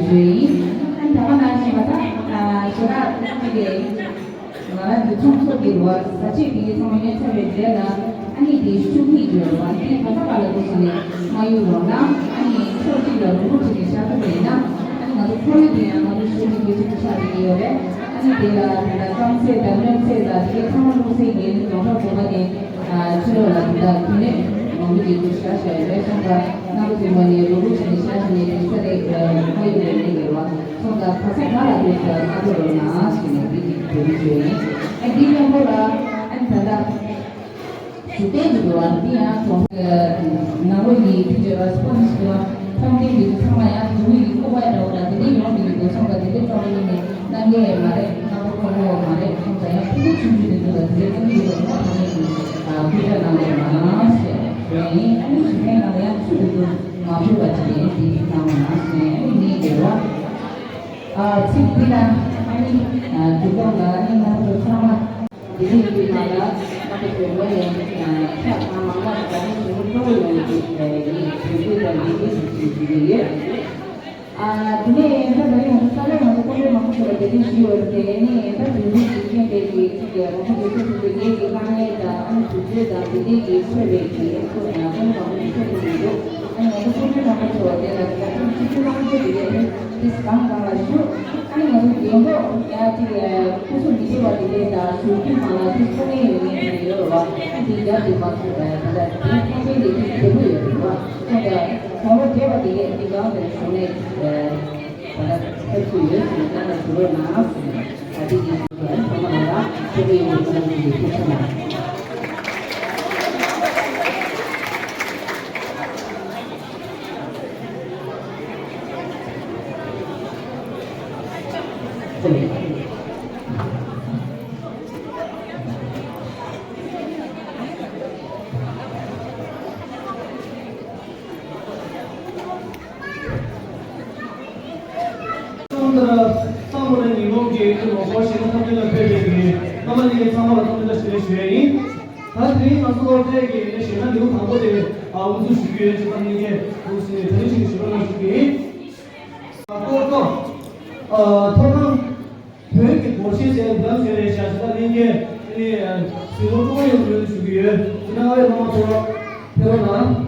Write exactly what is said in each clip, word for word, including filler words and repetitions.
ཞུ་ཡིན། ཨ་ནི་ད་ག་ནང་བཞིན་པ་ད་ཞེ་དྲག་ཅིག་གི་ང་རང་གི་ཚོགས་གཙོ་གི་རུ་བ་ས་ཆས་དེ་གའི་ཚང་མ་ཡོད་ཚར་བའི་རྗེས་ལ་ཨ་ནི་དེ་ཤུགས་ཀྱིས་བརྗོད་པ་དེ་ག་ས་ག་ལ་འདུག་ཟེར་ནས་མ་ཡོད་རོགས་གནང་། ཨ་ནི་ཕྱོགས་གཅིག་ལ་རུབ་རུབ་བྱས་ནས་བཞག་ཐུབ་པ་ཡིན་ན་ཨ་ནི་ང་ཚོ་ཁོར་ཡུག་དེ་ཡང་ང་ཚོ་ཤུགས་ཀྱིས་འགྱུར་ཐུབ་ཆགས་བསྡད་ཀྱི་ཡོད་རེད། ཨ་ནི་དེ་ལ་ད་ལྟ་རྐང་ཚད་དང་གནོན་ཚད་དང་དེ་གའི་ཚང་མ་བླུགས་ཚད་ཡིན་རྫོང་ཁྲ་དགོན་པ་ནས། ཕྱི་ལོགས་ལ་དེ་དག་དེ་ནས་མང་པོ་ཅིག་ཏུ་བཞག་བཞག་ཡོད་པས། སོང་ཙང་རྣམ་པ་ཚོས་ངོས་ནས་རུབ་རུབ་བྱས་ནས་བཞག་བཞག་ནས་དེ་ས་རེད་ཁ་ཡོད་རེད་ལས་ཡོད་བ། སོང་ཙང་ག་ས་ག་ལ་དེ་ལྟ་ན་ཐུབ་རོགས་གནང་ཞེས་ནས་དེ་ཅིག་འབོད་སྐུལ་ཞུས་ཡིན། ཨ་འདི་མཉམ་པོ་ལ་ཨ་ནི་ད་ལྟ་ཞུ་གཏན་དུ་འགྲོ་བ་འདི་ཡང་གྲོང་ནང་པ་ཡི་དུས་ཀྱི་ར་སྤོན་ཞུ་བ། ཁྲོམ་སྡེ་འདི་ཚང་མ་ཡང་འགྲོ་བའི་ཁོ་པའི་འདྲ་བོ་དང་དེ་འདྲའི་ཡོང་གི་འདུག་སོང་ཙང་དེ་འདྲའི་ཀྲོང་ཡིན་ནས་གནང་གི་མ་རེད། གནང་པ་ཁོ་པོ་མ་རེད། སོང་ཙང་ཡང་ཕྲུ་གུ་ཆུང་ཆུང་དེ་ཚོ་ལ་དེ་འདྲའི་གནང་གི་ཡོད་ན་ཐ་མའི་གི་སྐུལ་ལྕག་གནང་གི་མ་གནང་ཞེས་ཡིན། ཨ་ནི་ཞུ་མཁན་ནང་ལ་ཡང་ཆུ་དེ་ཚོ་མ་ཕུད་པ་བྱས་ནས་དེ་གནང་བ་གནང་ཞེས་ཨ་ནི་ངས་འདོད་པ། ཚིག་འདི་ལ་ཨ་ནི་འཇུག་སྒོ་ལ་ཨ་ནི་ང་ཚོ་ཚང་མ། དེ་རིང་འདི་ནང་ལ་ང་ཚོ་བོད་པ་ཡིན་ཁྱབ་ཁང་མང་མང་ད་ནི་ཞུ་སྟོན་ཡོང་གི་ཡིན། དེ་འདི་དང་འདི་འདི་ཞིག་ཞུ་གི་ཡོད། ཨ་དེ་ནས་ཡིན་ད་ད་རིང་ང་ཚོ་ས་གནས་ང་ཚོ་སྐུ་མགྲོན་མང་པོ་ཞིག་ལ་དེ་རིང་ཞུས་ཡོད་དེ་ནི་ཡིན་ད་དེ་རིང་ཞུ་མཁན་དེ་གི་ཅིག་གི་ང་ཚོ་དེ་ཚོ་དེ་གི་དཀའ་ངལ་དང་ཨ་ནི་དུས་ཚོད་དང་དེ་འདི་གི་འཚོལ་བའི་གི་ཨ་ཚོ་ཡང་ཁོང་མང་པོ་ཞིག་འཚོལ་ཐུབ་ཀྱི་འདུག་ཨ་ནི་ང་ཚོ་སྐུ་མགྲོན་མང་པོ་ཞིག་ལ་དེ་ལ་ད་ཐུགས་རྗེ་ཆེ་གནང་རྒྱུ་དེ་གི་ཨ་ནི་དེ་གང་གང་ལ་ཞུ། ཨ་ནི་ང་ཚོ་རྒན་གོག་ཡ་ཅིག་སྐུ་གཟུགས་མི་བདེ་བ་དེ་འདྲས་དང་ཞུ་རྒྱུ་མང་ལ་དེ་སྐུ་ངལ་ཡོད་མཁན་དེ་འདྲས་ཡོད་རེད་བ། ཨ་དེ་རྒྱབ་དེ་མ་ཐུབ་པ་ད་ལྟ་དེ་ཐེངས་ཐེངས་དེ་དེ་དེ་གུ་ཡོད་རེད་བ། ཨ་ད་གོང་བུ་བདེ་བ་དེ་གས་དེ་གང་དེ་ཞུ་ནས་ད་ལྟ་ཕེབས་སུ་ཡོད་ཟེར་ནས་ད་ལྟ་ཞུ་རོགས་གནང་ཟེར་ནས་ད་དེ་གི་ཞུ་རྒྱུ་ཡིན། ཚང་མ་ལ་ཕེབས་ཡོང་བའི་ཚང་མ་ལ་ཐུགས་རྗེ་ཆེ་གནང་། ཁྲོམ་ལྟར་སམ་བྷོ་ཊའི་ཉིན་མོ་གི་ལོ་འཁོར་ཞིག་ཐོབ་ཐང་ལ་ཕེབས་པའི་གི་རྣམ་པ་གཉིས་ཀྱི་ཚང་མ་ལ་ཐུགས་རྗེ་ཆེ་ཞུ་ཡས་ཡིན། ད་དེ་རིང་ང་ཚོ་སློབ་གྲྭའི་གི་ཞེ་དྲག་ལེའུ་དང་པོ་དེ་དབུ་འཛུགས་ཞུ་གི་ཡོད་ཅེས་རྣམ་པ་གཉིས་ཀས་འདུག་ཟེར་ནས་གྲ་སྒྲིག་ཞིག་ཞུ་རོགས་གནང་ཞུ་གི་ཡིན། ཨ་ཀོ་ཀོ། ཨ་ཐོག་ཁང་བོད་ཀྱི་སྒོར་གཞས་ཟེར་འདི་ལ་ཟེར་བའི་ཞབས་ཕྱི་ལ་ལྷན་རྒྱས་ནི་གཟིགས་མོ་སྤྲོ་པོ་ཡོང་དགོས་ཞུ་གི་ཡོད། དེ་ནང་ཨ་ཡེ་ལྷ་མོ་ཐོག་ཕེབས་རོགས་གནང་།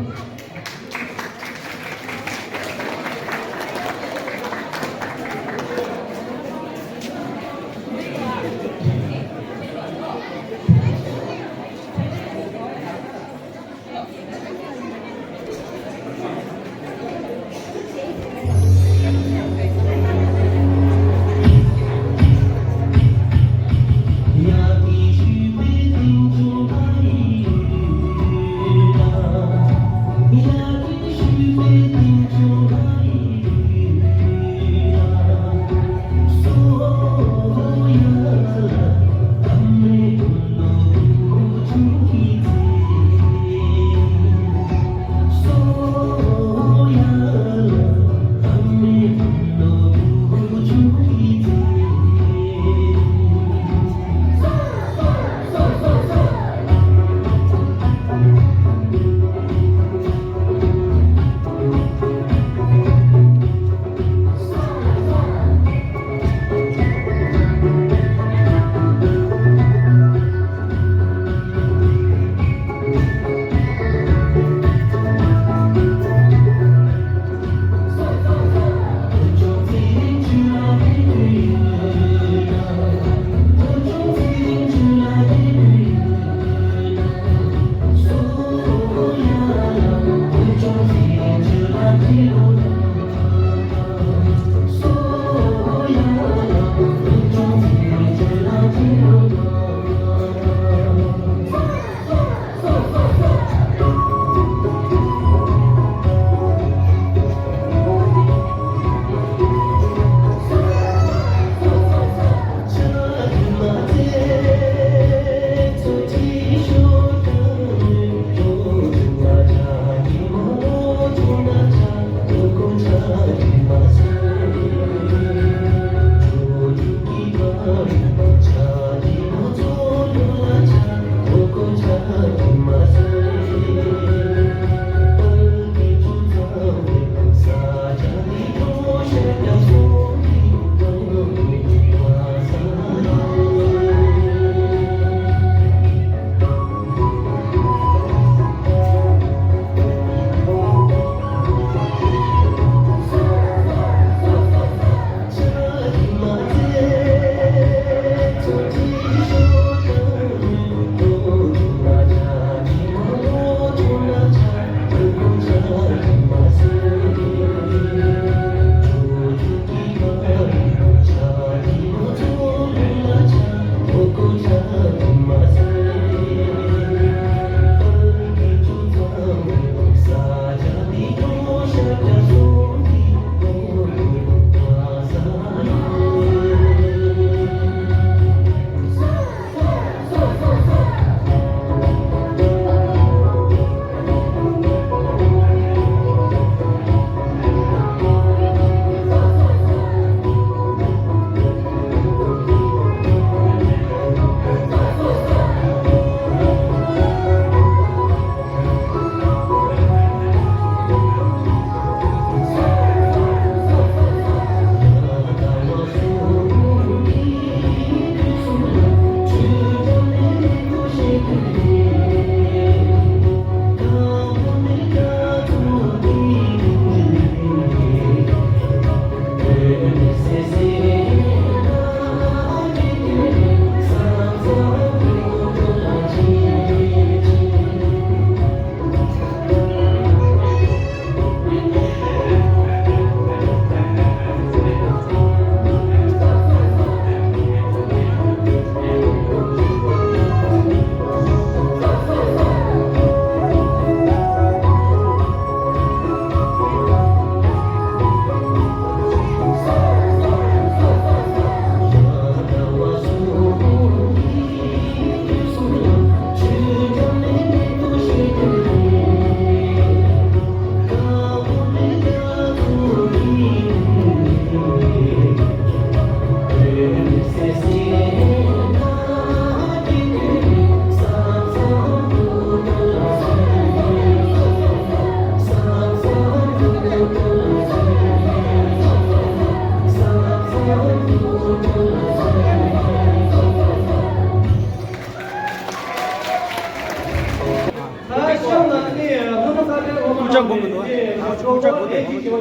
ཅག་དགོས་མི་འདུག་ཨ་ཅག་ཅག་དགོས་དེ།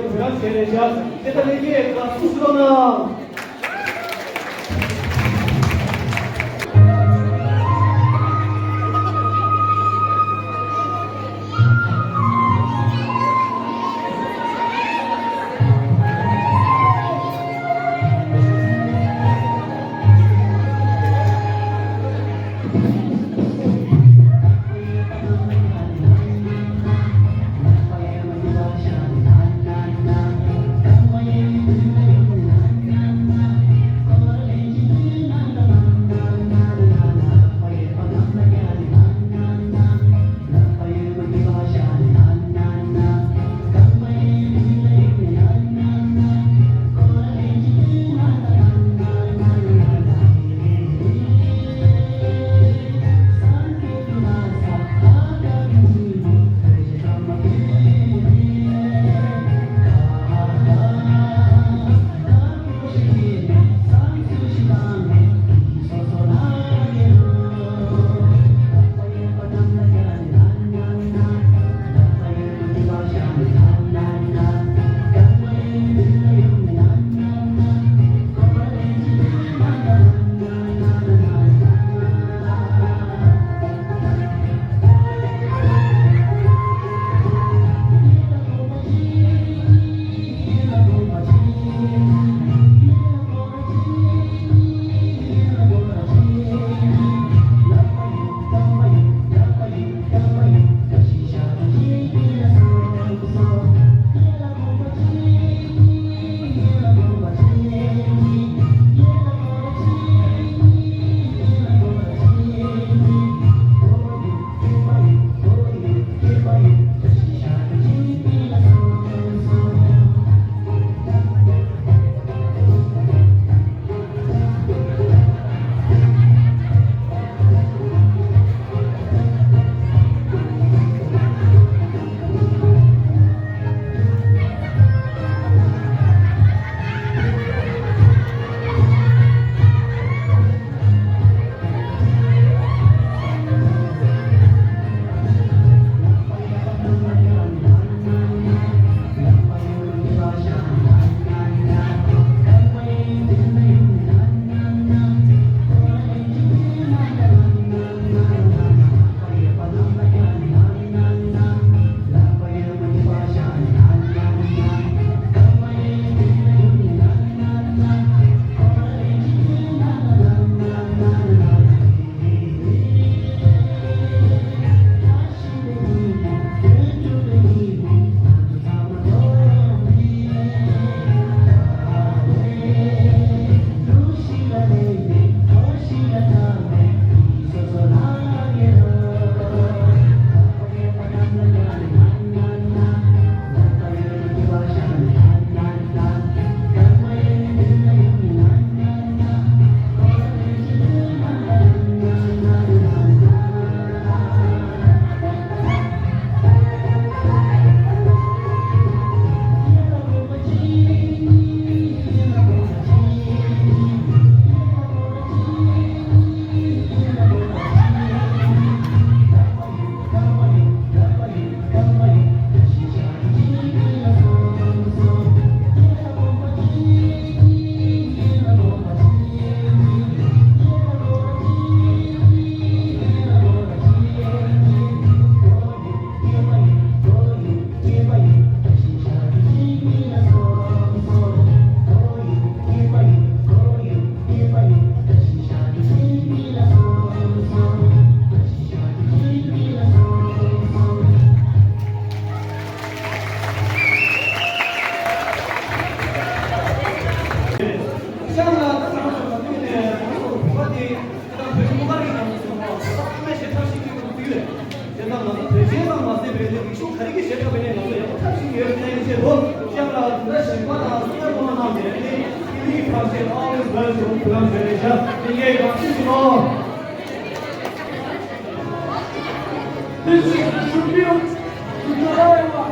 དེ་ཙམ་ང་ཚོ་བོད་ཀྱི་ནང་དུ་སོང་བ་དེ་ཚོ་ཚང་མས་ཞེ་དྲག་ཤེས་ཀྱི་ཡོད་ཚུལ་རེད། དེ་ཙམ་ང་ཚོ་བོད་ཆས་ཙམ་མ་ཟད་པའི་རིག་གཞུང་ག་རེ་གི་ཞེ་དྲག་པའི་ནས་ང་ཚོ་ཡག་པོ་ཐབས་ཤེས་ཀྱི་ཡོད་པའི་ཆེད་དུ་ཤམ་ལ་དེ་འདྲ་ཞིག་པ་དང་སུ་ཡང་གོ་མ་གནང་བའི་རིག་གནས་ཀྱི་ཐབས་ཤེས་ཨ་ལུ་བར་ཞུ་བ་ལ་བརྗོད་རེ་བྱ་དེ་ངས་གང་ཤེས་ཀྱི་ནོ། This is the tribute to Jarawa.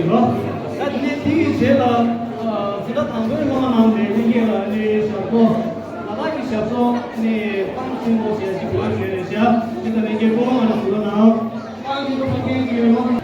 ད་དེ་ནས་དེ་ཡི་རྗེས་ལ་ཨ་ཟུར་པ་དང་པོའི་སློབ་མ་རྣམས་ནས་ལྷན་རྒྱས་ལ་ཨ་ནི་ཞབས་བྲོ། ལ་དྭགས་ཀྱི་ཞབས་བྲོ་ནི་སྤང་ཆེན་པོ་ཞེས་ཞིག་གོ་ཞུས་རེད་ཤག་དེ་ལ་ལྷན་རྒྱས་སྐུ་ངོ་ང་ལ་ཟུར་པ་ནང་སྤང་ཆེན་པོ་ཕ་རྒན་གྱི་སློབ་མ།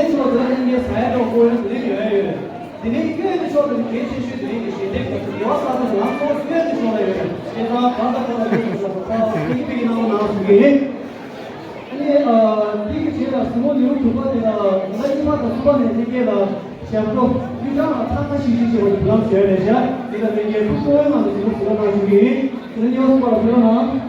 ཚོ་དེ་ལ་ལྷན་རྒྱས་ཟ་ཡ་འགྲོ་དགོས་ཡོད་དེ་རིང་ཡོད་ཡོད། དེ་ནས་སྐྱོན་དུ་ཤོར་དེ་གལ་ཆེ་ཤོས་དེ་རིང་གི་ཞལ་འདེབས་དང་དགེ་བ་བསགས་ཐབས་ལམ་སོགས་སྐྱོན་དུ་ཤོར་ལ་ཡོད་རེད། བྱས་ཙང་གང་དང་གང་ལ་སྐྱོན་དུ་ཤོར་ཐོག་ཁག་ཁེ་ཁེ་པི་ཀི་གནང་རོགས་གནང་ཞུ་གི་ཡིན། ཨ་ནི་དེ་གི་རྗེས་ལ་གཟིགས་མོ་ལེའུ་དྲུག་པ་དེ་ལ་ཟླ་གཉིས་པ་དང་གསུམ་པ་ནས་ལྷན་རྒྱས་ལ་ཞབས་བྲོ་དབུས་གྲངས་ལ་ཐག་ཁ་ཤིག་ཤིག་བྱེད་པ་དེ་བུ་ལམ་ཞུས་ནས་བཞག་དེ་ལ་ལྷན་རྒྱས་ཐུགས་གཙོ་བོའི་ངང་དུ་གཟིགས་མོ་གཟིགས་རོགས་གནང་ཞུ་གི་ཡིན། དེ་ནས་གཉིས་པ་གསུམ་པ་ལ་ཕུལ་བ་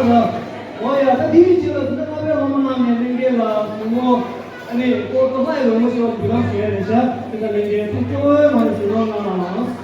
གནང་། འོ་ཡ། ད་དེའི་རྗེས་ལ་འཛིན་གྲྭ་ལྔ་པའི་སློབ་མ་རྣམས་ནས་ལྷན་རྒྱས་ལ་གཟིགས་མོ། ཨ་ནི་སྐོར་བྲོ་ལྷ་ཡི་རོལ་མོ་ཞེས་པ་འབུལ་ལམ་ཞུ་ཡ་རེད་ཤག་དེ་ལ་ལྷན་རྒྱས་ཐུགས་སྤྲོ་བའི་ངང་ནས་གཟིགས་རོགས་གནང་།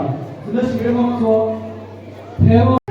འཛིན་གྲྭ་བཞི་པའི་སློབ་མ་ཚོ། ཕལ་པ།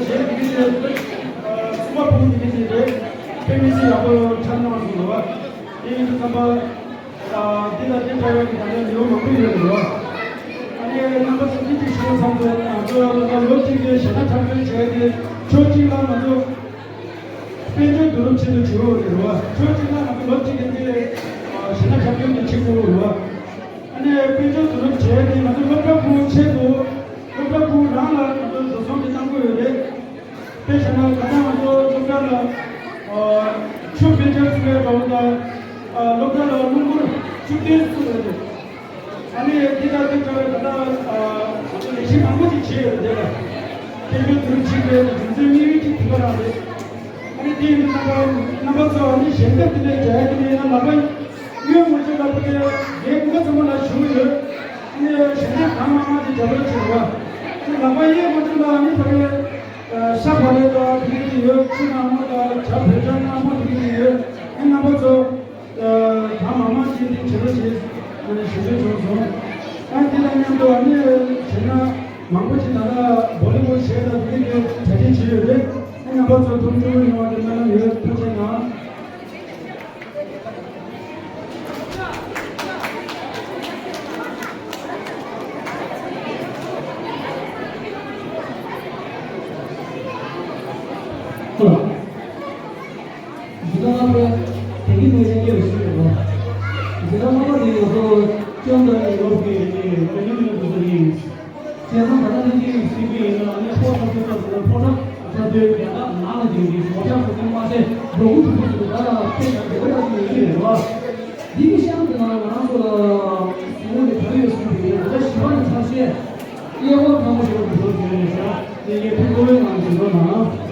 གཞན་དེ་གའི་ཆེད་དུ་གསུམ་པ་ཕུང་དེ་གའི་ཆེད་དུ་དཔེ་མི་སྲིད་ཡག་པོ་འཆར་གནང་སོང་ལོ། དེ་ཡིན་དུས་ཙམ་པ། འདི་དང་དེ་འདྲ་བའི་གི་ད་ལན་ལེའུ་མང་པོ་ཡོད་རེད་བ། ཨ་ནི་རྣམ་པ་ཚོ་འདི་གཅིག་ཞུ་བ་ཙམ་དུ་ང་ཚོ་ལོ་གཅིག་གི་གཞས་སྣ་འཁྲབ་སྟོན་བྱས་ཏེ་ཕྱོགས་གཅིག་ལ་ང་ཚོ་དཔལ་འབྱོར་བསྡུ་རུབ་ཆེད་དུ་བྱེད་འོས་རེད་བ། ཕྱོགས་གཅིག་ལ་ང་ཚོ་ལོ་གཅིག་རིང་གི་གཞས་སྣ་འཁྲབ་སྟོན་དེ་བྱེད་དགོས་རེད་བ། ཨ་ནི་དཔལ་འབྱོར་བསྡུ་རུབ་བྱས་ཏེ་ང་ཚོ་སློབ་གྲྭ་ཁུལ་ཆེད་དུ་སློབ་གྲྭ་ཁུལ་རང་ལ་ང་ཚོ་བཟོ་ཚོང་དེ་གནང་དགོས་ཡོད་རེད། དཔེ་བཞག་ན་ད་ལྟ་ང་ཚོ་སློབ་གྲྭ་ལ་ཆུ་བེད་སྤྱོད་ཚུགས་པའི་འགྲོ་ལུགས་དང་སློབ་གྲྭ་ལ་རླུང་འཁོར་བཅུ་བདུན་ཚུགས་ཡོད་རེད། ཨ་ནི་འདི་དང་འདི་འདྲ་བའི་ད་ལྟ་ང་ཚོ་ལས་གཞི་མང་པོ་ཅིག་བྱས་ཡོད་རེད་དེ་ལ། དཔལ་འབྱོར་བསྡུ་རུབ་བྱེད་པའི་རྒྱུ་མཚན་དམིགས་ཡུལ་གཅིག་དེ་ག་རང་རེད། ཨ་ནི་དེ་ཡིན་དུས་རྣམ་པ་རྣམ་པ་ཚོ་ཨ་ནི་གཞས་འདེབས་དེ་འདྲའི་རྒྱག་ཡ་དེ་འདྲ་ཡིན་ན་ལག་པ་གཡས་ངོས་ཕྱོགས་ལ་ཕ་གི་ངའི་སྐུ་ངོ་ཚང་མ་ལ་ཞུ་གི་ཡོད། ཨ་ནི་གཞས་འདེབས་གང་མང་མང་དེ་རྒྱབ་སྐྱོར་བྱེད་རོགས། ཨ་ནི་ལག་པ་གཡས་ངོས་ཕྱོགས་ལ་ཨ་ནི་ཕ་གི་ཤ་བག་ལེབ་དང་དེ་འདྲ་དེ་ཡོད། ཆུ་ནང་མོ་དང་ཇ་བོད་ཇ་ནང་མོ་དེ་འདྲ་དེ་ཡོད། ཨ་ནི་རྣམ་པ་ཚོ་གང་མང་མང་བྱས་ཏེ་བྱེད་རོགས་བྱེད་ཨ་ནི་ཞུ་རྒྱུ་བྱུང་སོང་། ཨ་ནི་དེ་དང་མཉམ་དུ་ཨ་ནི་བྱས་ན། མང་པོ་ཞིག་ད་ལྟ་བོ་ལི་བོ་ལི་བྱས་དང་དེ་འདྲའི་གྲ་སྒྲིག་བྱས་ཡོད་རེད། རྣམ་པ་ཚོ་མཐོང་ཆུང་ཡོང་བ་དེ་སྨོན་ལམ་ཡོད། ཐུགས་རྗེ་གནང་། ཧོ་ལ། འཛིན་གྲྭ་ལྔ་པའི་དེང་གི་གནས་ཚུལ་སྐྱེལ་ཞུས་ཡོད་ལ། འཛིན་གྲྭ་ལྔ་པ་དེ་ང་ཚོ་བཅོམ་ལྡན་འདས་ཡོབ་ཀྱི་དེ་ནས་དཔེ་མི་སྲིད་པ་འདུག་ས་ཡིན། བྱས་ཙང་ད་ལྟ་ནི་ཅིག་ཟིན་པ་ཡིན་ན་ནི་ཕོ་ཁྲ་ཚོ་ལྟ་ཟེར་ན་ཕོ་ཁྲ་ཁྲ་དོའི་རྒྱ་ནག་ནང་ལ་ཡིན་གྱི་ཞོགས་ཇ་ཁོ་ཚོ་མ་ཟད་འགྲོ་ཀུ་ཐུག་ཐུག་ཟེར་ད་ཕེ་ཡང་དེ་འདྲ་ཞིག་ཡོད་ཀྱི་རེད་བ། འདི་གི་ཤང་དེ་ནང་ང་རང་ཚོ་ལ་ཟིན་པ་ནི་ག་རེ་ཡོད་ཟིན་པ་ཡིན་ན་ད་ལྟ་བཞི་པ་ནས་ཚར་བཤད་གཡས་སྐོར་ཐང་པོ་ཞིག་ལ་འགྲོ་ཟེར་ནས་ཤག་ནས་ངས་ཕེ་ཀོ་བའི་ནང་ཟིན་པ་ནང་།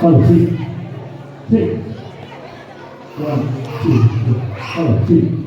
One, two, three. One, two, three.